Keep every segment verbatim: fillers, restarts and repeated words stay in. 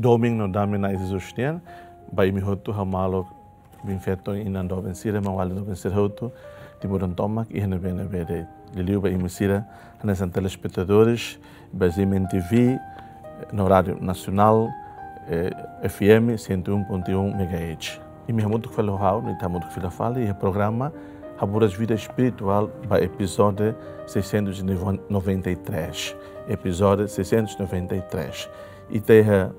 Domin no dame Na'i Jesus nian ba imi hotu, ha'u maluk biin-feton, inan doben sira, maun-alin doben sira hotu, timoroan tomak iha ne'ebé-ne'ebé de'it. Liuliu ba imi sira hanesan telespetadores ba ZMN T V no Rádio Nasionál, eh, F M cento e um ponto um megahertz. Imi hamutuk fali ho ha'u, no ita hamutuk fila fali iha programa Haburas Vida Espirituál ba epizódiu seiscentos e noventa e três. Epizódiu seiscentos e noventa e três. Ita iha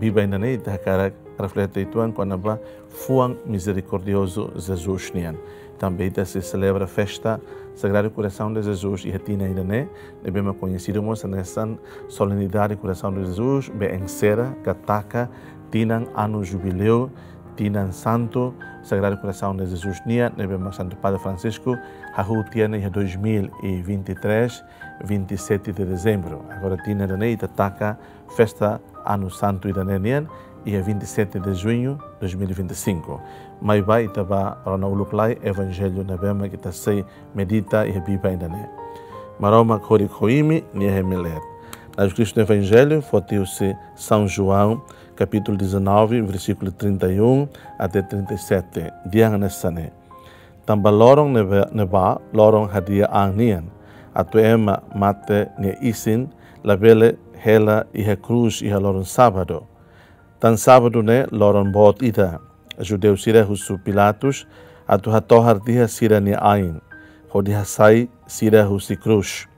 biban ida-ne'e ita hakarak reflete uitoan kona-ba fuan mizerikordiozu Jesus nian. Tanba ita sei selebra festa Sagrado Coração de Jesus iha tinan ida-ne'e, ne'ebé mak koñesidu mós hanesan Solenidade Coração de Jesus, be ensera ka taka tinan anu jubileu, tinan santu Sagrado Coração de Jesus nian, ne'ebé mak Santu Padre Francisco hahú tiha ona iha dois mil e vinte e três, vinte e sete de dezembro. Agora tinan ida-ne'e ita taka festa anu santu ida-ne'e nian, iha vinte e sete de junho de dois mil e vinte e cinco. Mai bá ita bá rona uluk lai Evanjellu ne'ebé mak ita sei medita iha biban ida-ne'e. Maromak horik ho imi, Nia hemileet. Na'i Jesus Kristu nia Evanjellu foti husi São João, kapítulu dezanove, versíkulu trinta e um até trinta e sete. Dehan hanesan ne'e: Tanba loron ne'ebá, ne'ebá loron hadi'a an nian, atu ema mate nia isin labele hela iha krús iha loron sábadu. Tan sábadu ne'e loron boot ida. Judeu sira husu Pilatus atu hatohar tiha sira-nia ain, hodi hasai sira husi krús.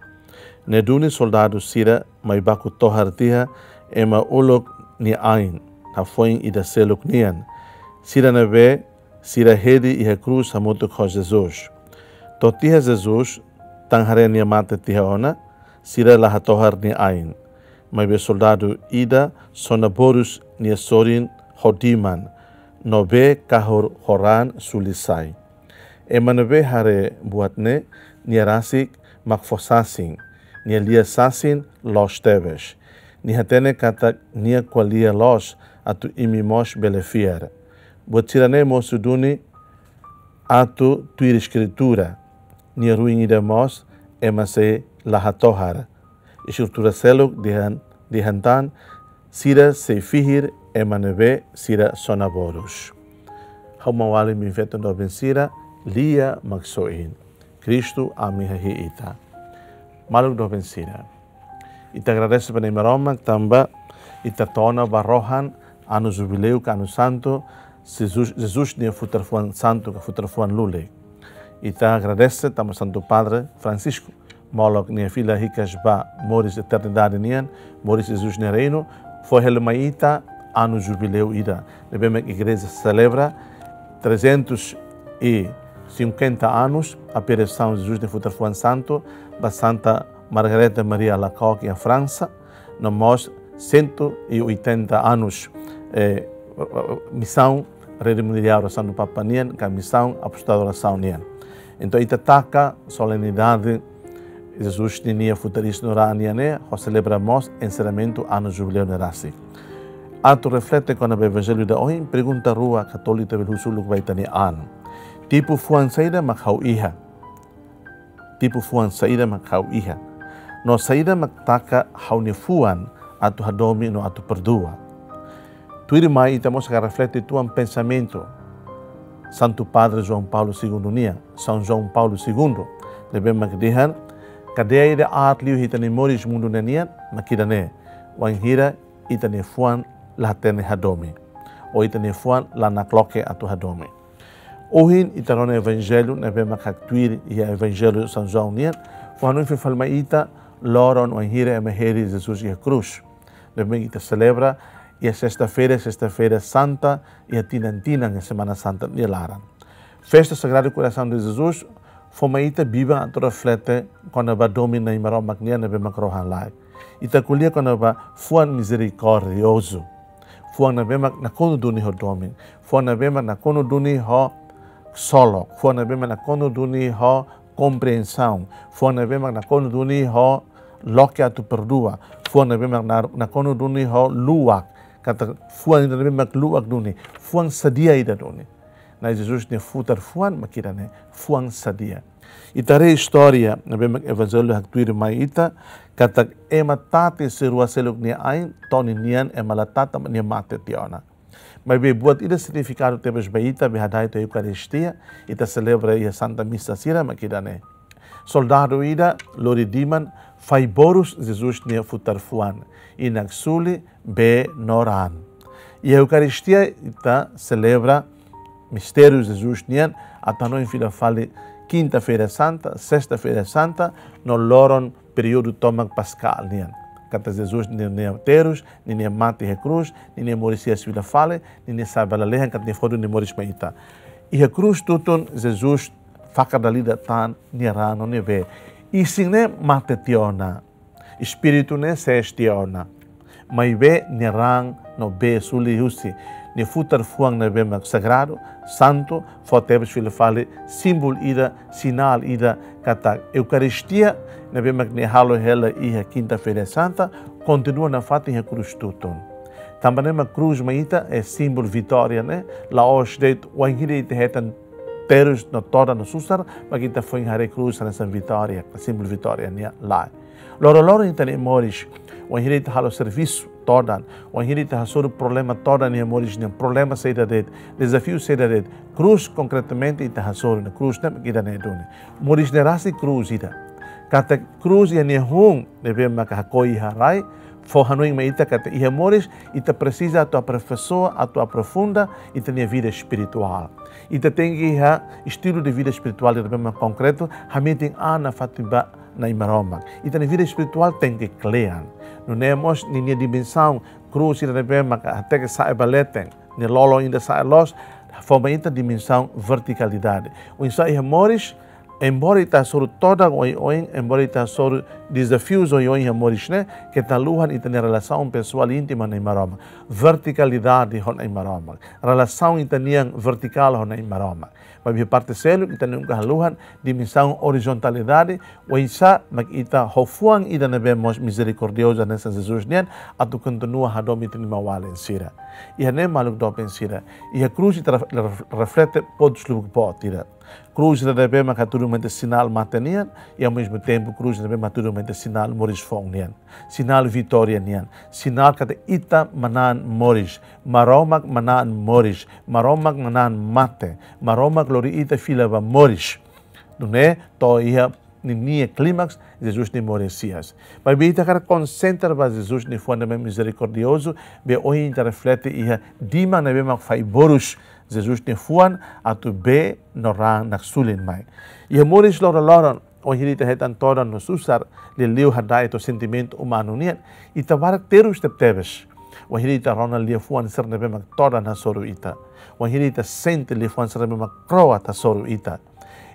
Ne'e duni soldadu sira mai baku tohar tiha ema uluk nia ain, hafoin ida seluk nian, sira ne'ebé sira hedi iha krús hamutuk ho Jesus. To'o tiha Jesus tan haree nia mate tiha ona, sira la hatohar nia ain. Maibé soldadu ida sona borus nia sorin ho diman, no bee kahur ho raan suli sai. Ema ne'ebé haree buat ne'e, nia rasik mak fó sasin, nia lia sasin loos tebes. Nia hatene katak nia ko'alia loos atu imi mós bele fiar. Buat sira-ne'e mosu duni atu tuir Eskritura: Nia ruin ida mós ema sei la hatohar. Eskritura seluk dehan, dehan tan: Sira sei fihir ema ne'ebé sira sona borus. Ha'u maun-alin biin-feton doben sira, Lia Maksoin. Kristu, ami hahi'i ita. Maluk doben sira, ita agradese ba Na'i Maromak tanba ita to'o ona ba rohan anu jubileu ka anu santu Jesus, Jesus nia futar fuan santu ka futar fuan lulik. Ita agradese tanba Santu Padre Francisco, molok nia fila hikas ba moris eternidade nian, moris Jesus nia reinu, fó hela mai ita anu jubileu ida ne'ebé mak Igreja selebra, trezentos e cinquenta anos aparisaun Jesus nia futar fuan santu ba Santa Margareta Maria Alacoque iha Fransa, no mós cento e oitenta anos, eh, misaun Rede Mundiál Orasaun do Papa nian, ka Misaun Apostolu Orasaun nian. Entaun ita taka solenidade Jesus ninia futar iis no raan nian ne'e, ho selebra mós enserramentu anu jubileu ne'e rasik. Atu reflete kona-ba Evanjellu ida ohin, pergunta rua ka tolu ita bele husu uluk ba ita-nia an. Tipu fuan saida mak ha'u iha? Tipu fuan saida mak ha'u iha? No saida mak taka ha'u-nia fuan atu hadomi no atu perdua? Tuirmai ita mós hakarak reflete uitoan pensamentu Santu Padre João Paulo Segundo nian, São João Paulo Segundo, ne'ebé mak dehan: Kadeia ida aat liu iha ita-nia moris mundu ne'e nian mak ida-ne'e, wainhira ita-nia fuan la hatene hadomi, ou ita-nia fuan la nakloke atu hadomi. Ohin ita rona Evanjellu ne'ebé mak haktuir iha Evanjellu São João nian, fó hanoin fali mai ita loron wainhira ema hedi Jesus iha krús. Ne'ebé ita selebra iha sesta-feira, Sesta-feira Santa, iha tinan-tinan iha Semana Santa nia laran. Festa Sagrado Coração de Jesus fó mai ita biban atu reflete kona-ba domin Na'i Maromak nian ne'ebé mak rohan-laek. Ita ko'alia kona-ba fuan mizerikordiozu. Fuan ne'ebé mak nakonu duni ho domin. Fuan ne'ebé mak nakonu duni ho ksolok. Fuan ne'ebé mak nakonu duni ho komprensaun. Fuan ne'ebé mak nakonu duni ho loke atu perdua. Fuan ne'ebé mak na-, nakonu duni ho luak. Katak fuan ida ne'ebé mak luak duni. Fuan sadia ida duni. Na'i Jesus nia futar fuan mak ida-ne'e, fuan sadia. Ita haree istória ne'ebé mak Evanjellu haktuir mai ita, katak ema tatin sei rua seluk nia ain, to'o ninian ema la tata mak nia mate tiha ona. Maibé buat ida signifikadu tebes ba ita be hada'et Eukaristia, ita selebra iha Santa Misa sira mak ida-ne'e. Soldadu ida lori diman, faiborus Jesus nia futar fuan, i naksulin, bee no raan. Iha Eukaristia ita selebra mistériu Jesus nian, atu hanoin fila fali Kinta-feira Santa, Sesta-feira Santa, no loron períodu tomak Paskál nian. Katak Jesus ninia terus, ninia mate iha krús, ninia moris hi'as fila fali, ninia sa'e ba lalehan katak nia fó duni nia moris mai ita. Iha krús tutun Jesus fakar dala ida tan nia raan no nia bee. Isin ne'e mate tiha ona. Espíritu ne'e sees tiha ona. Maibé nia raan no bee suli husi nia futar fuan ne'ebé mak sagradu, santu, fó tebes fila fali símbolu ida, sinál ida, katak Eukaristia ne'ebé mak nia halo hela iha Kinta-feira Santa, kontinua nafatin iha krús tutun. Tanba ne'e mak krús mai ita é símbolu vitória ne'e, la'ós de'it wainhira ita hetan terus no todan no susar, mak ita foin haree krús hanesan vitória, símbolu vitória nian, lae. Loroloron ita-nia moris, wainhira ita halo servisu todan, wainhira ita hasoru problema todan iha moris nian, problema saida de'it, dezafiu saida de'it, krús konkretamente ita hasoru ona, krús ne'e mak ida-ne'e duni. Moris ne'e rasik krús ida. Katak krús iha nia hun ne'ebé maka hakoi iha rai, fó hanoin mai ita katak iha moris ita presiza atu aperfeisoa, atu aprofunda ita-nia vida espirituál. Ita tenke iha estilu de vida espirituál ida ne'ebé mak konkretu, hametin an nafatin ba Na'i Maromak. Ita-nia vida espirituál tenke kle'an. Nune'e mós ninia dimensaun krús ida ne'ebé maka hateke sa'e ba leten, nia lolo ida sa'e loos, fó mai ita dimensaun vertikalidade. Oinsá iha moris, embora ita hasoru todan oioin, embora ita hasoru dezafius oioin iha moris ne'e, keta haluhan ita-nia relasaun pesoál íntima ho Na'i Maromak. Vertikalidade ho Na'i Maromak. Relasaun ita-nian vertikál ho Na'i Maromak. Maibé parte seluk, ita nunka haluhan dimensaun orizontalidade, oinsá mak ita ho fuan ida ne'ebé mós mizerikordiozu hanesan Jesus nian, atu kontinua hadomi ita-nia maun-alin sira. Iha ne'e maluk doben sira, iha krús ita ref-, ref-, reflete pontus lubuk boot ida. Krús ida ne'ebé mak hatudu mai ita sinál mate nian, i ao mesmo tempo krús ida ne'ebé mak hatudu mai ita sinál moris foun nian. Sinál vitória nian. Sinál katak ita manán moris. Maromak manán moris. Maromak manán mate. Maromak lori ita fila ba moris. Nune'e to'o iha ninia klimaks, Jesus nia moris hi'as. Maibé ita hakarak konsentra ba Jesus nia fuan ne'ebé mizerikordiozu, be ohin ita reflete iha diman ne'ebé mak faiborus Jesus nia fuan atu bee no raan naksulin mai. Iha moris loroloron, wainhira ita hetan todan no susar, liuliu hada'et ho sentimentu umanu nian, ita barak terus tebetebes. Wainhira ita rona liafuan sira ne'ebé mak todan hasoru ita. Wainhira ita sente liafuan sira ne'ebé mak kro'at hasoru ita.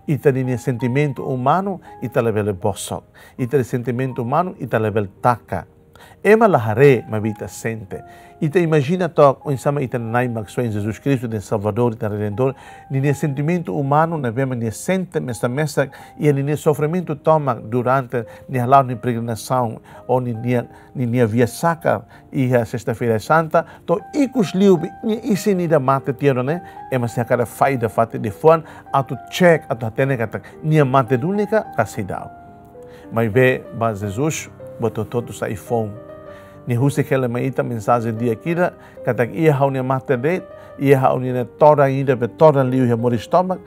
Ita-nia sentimentu umanu, ita labele bosok. Ita-nia sentimentu umanu, ita labele taka. Ema la haree, maibé ita sente. Ita imajina took, oinsá mak ita-nia Na'i Maksoin Jesus Kristu, ita-nia Salvadór, ita-nia Redentór, ninia sentimentu umanu ne'ebé mak nia sente mesak-mesak, iha ninia sofrimentu tomak durante nia hala'o nia peregrinasaun, ou ninia, ninia viajen sakar, iha Sesta-feira Santa, to'o ikus liu be nia isin ida mate tiha ona ne'e, ema sei hakarak fahe ida fatin nia fuan, atu cek, atu hatene katak nia mate duni ka, ka seidauk. Maibé ba Jesus, buat hotu-hotu sai foun. Nia husik hela mai ita mensajen di'ak ida, katak iha ha'u-nia mate de'it, iha ha'u-nia todan ida be todan liu iha moris tomak,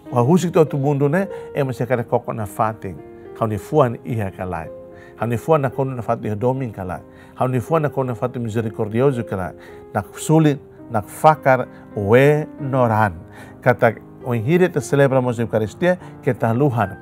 ha'u husik tiha hotu mundu ne'e, ema sei hakarak koko nafatin. Ha'u-nia fuan iha ka lae. Ha'u-nia fuan nakonu nafatin iha domin ka lae. Ha'u-nia fuan nakonu nafatin mizerikordiozu ka lae. Naksulin, nakfakar, bee no raan. Katak wainhira ita selebra mós Eukaristia, keta haluhan.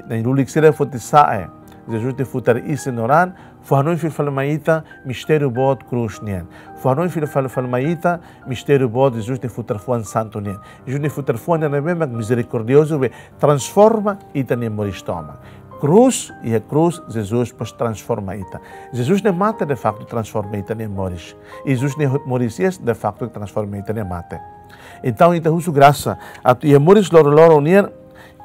Nai lulik sira foti sa'e. Jesus nia futar isin no raan, fó hanoin fila fali mai ita mistériu boot krús nian. Fó hanoin fila fali, fali mai ita mistériu boot Jesus nia futar fuan santu nian. Jesus nia futar fuan nian ne'ebé mak mizerikordiozu be transforma ita-nia moris tomak. Krús, iha krús, Jesus depois transforma ita. Jesus nia mate de facto transforma ita-nia moris. Jesus nia moris hi'as de facto transforma ita-nia mate. Entaun, ita husu grasa, atu iha moris loroloron nian,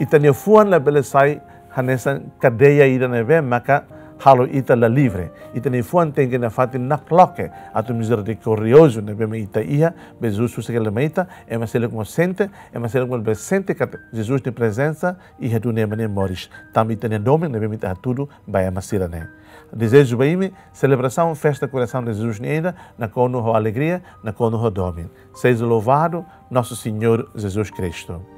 ita-nia fuan labele sai hanesan kadeia ida ne'ebé maka halo ita la livre. Ita-nia fuan tenke nafatin nakloke atu mizerikordiozu ne'ebé mak ita iha, be Jesus husik hela mai ita, ema seluk mós sente, ema seluk mós bele sente katak Jesus nia prezensa iha duni ema nia moris. Tanba ita-nia domin ne'ebé mak ita hatudu ba ema sira-ne'e. Dezeju ba imi selebrasaun festa Korasaun de Jesus nian ida nakonu ho alegria, nakonu ho domin. Seja louvado Nosso Senhor Jesus Cristo.